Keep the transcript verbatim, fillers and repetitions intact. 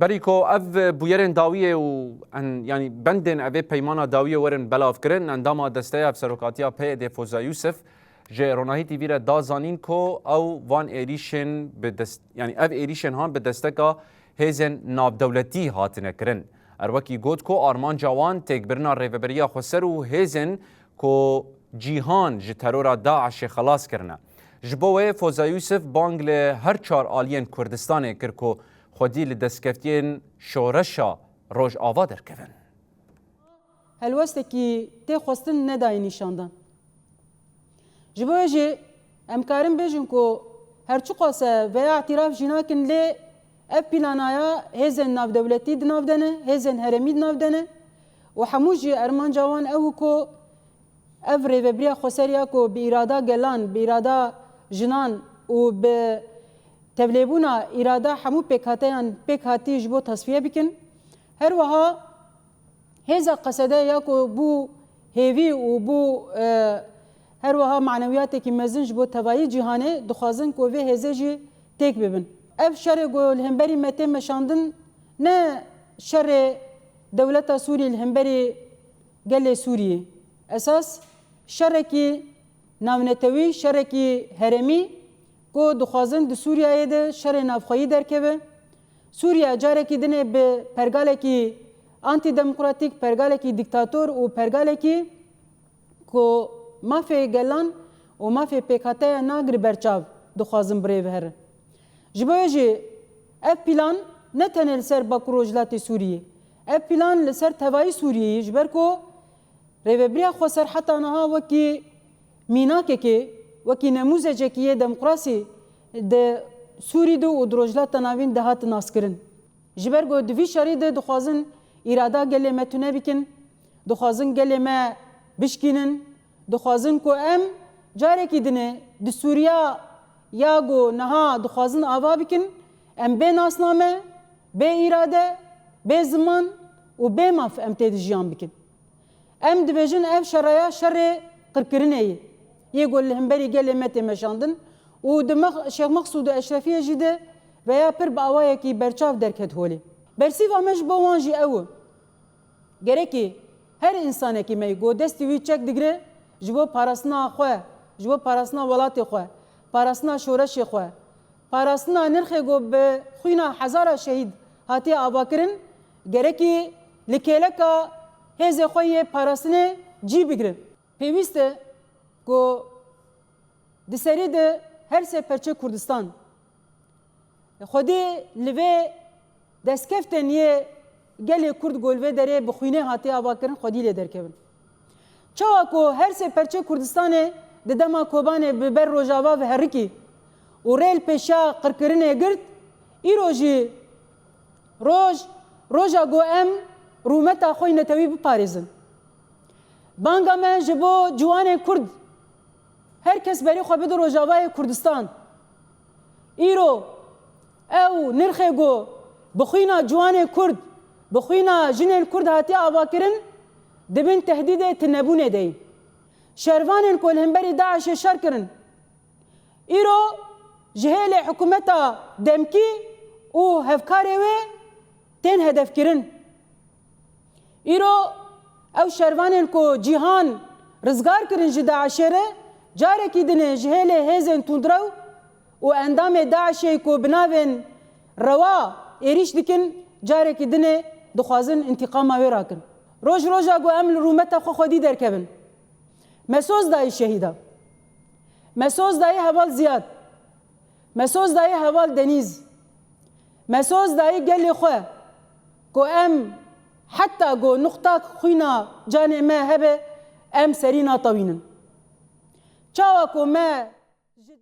Berî ku ev bûyerên dawiyê û en, yanî bendên evê peymana dawiyê werin belavkirin, endama Desteya Hevserokatiya P Y D Foza Yûsif ji Ronahî T V re da zanîn ku ew van êrîşên bi dest, yanî ev êrîşên han bi desteka hêzên navdewletî hatine kirin. Er wekî got ku armanca wan têkbirina rêveberiya xweser û hêzên ku cîhan ji terora DAIŞê xelas kirine. Ji bo wê Foza Yûsif bang li her çar aliyên Kurdistanê kir ku xwedî li destkeftiyên şoreşa Rojava derkevin. Helwestekî tê xwestin nedayê nîşandan. Ji bo wê jî em karin bêjin ku her çiqas e veya îtîraf jî nakin lê ev plana ya hêzên navdewletî di nav de ne, hêzên herêmî di nav de ne û hemû jî ermanca wan ew ku ev rêvebiriya xweser ya ku bi îrada gelan, bi îrada jinan û bi tevlêbûna îrada hemû pêkhateyan pêk hatî ji bo tasfiye bikin. Her wiha hêza qesede ya ku bû hêvî û bû, e, her wiha manewiyatekî mezin ji bo tevayî cîhanê dixwazin ku vê hêzê jî têk bibin. Ev şerê ku li hemberî me tê meşandin ne şerê dewleta Sûrî li hemberî gelê Sûriyê. Esas şerekî navnetewî, şerekî herêmî ku dixwazin di Sûriyeyê de şerê navxweyî derkeve. Sûriye careke din ê bi pergalekî antîdemokratîk, pergalekî dîktator û pergalekî ku mafê gelan û mafê pêkhateya nagire ber çav dixwazin bi rê ve here. Ji bo wê jî ev plan ne tenê li ser Bakur Rojhilatê Sûriyê, ev plan li ser tevayî Sûriyeyê, ji ber ku rêvebiriya xweser heta niha wekî mînakekê, wekî nemûzecekî yê demokrasî di Sûrî de û di Rojhilata Navîn de hate naskirin. Ji ber ku di vî şerî de dixwazin îrada gelê me tune bikin, dixwazin gelê me bişkînin, dixwazin ku em carekî din ê di Sûriya ya ku niha dixwazin ava bikin, em bê nasname, bê îrade, bê ziman û bê maf em tê de jiyan bikin. Em dibêjin ev şeraya şerê qirkirinê ye, yê ku li hemberî gelê me tê meşandin û di Mex-, Şêx Mexsûd û Eşrefiyê jî de veya pir bi awayekî berçav derket holê. Bersîva me ji bo wan jî ew e. Gerekî her însanekî me yê ku destî wî çek digire ji bo parastina xwe, ji bo parastina welatê xwe, parastina şoreşê xwe, parastina nirxê ku bi xwîna hezara şehîd hatiye avakirin, gerekî li kêleka hêzê xwe yê parastinê cî bigire. Pêwîst e ku di serî de her sê perçê Kurdistan xwedî li vê destkeftên yê gelê Kurd ku li vê derê bi xwînê hatiye avakirin xwedî lê derkevin. Çawa ku her sê perçê Kurdistanê di dema Kobanê bi ber Rojava ve herikî û rê li pêşiya qirkirinê girt, îro jî roj, roja ku em rûmeta xwe yê netewî biparêzin. Banga me ji bo ciwanên Kurd, her kes berê xwe bide Rojavayê Kurdistan. Îro ew nirxê ku bi xwîna ciwanên Kurd, bi xwîna jinên Kurd hatiye avakirin, di bin tehdîdê tunebûnê de ye. Şervanên ku li hemberî DAIŞê şer kirin, îro ji hêlê hikûmeta demkî û hevkarê wê tên hedefkirin. Îro ew şervanên ku cîhan rizgar kirin ji DAIŞê re, carekî din ê ji hêlê hêzên tundrew û endamê DAIŞê ku bi navên rewa êrîş dikin, carekî din ê dixwazin întîqama wê rakin. Roj roja ku em li rûmeta xwe xwedî derkevin. Me soz dayî şehîda. Me soz dayî heval Ziyad. Me soz dayî heval Denîz. Me soz dayî gelê xwe ku em heta ku nuqtak xwîna canê me hebe, em serî natewînin. Çawa ku me ji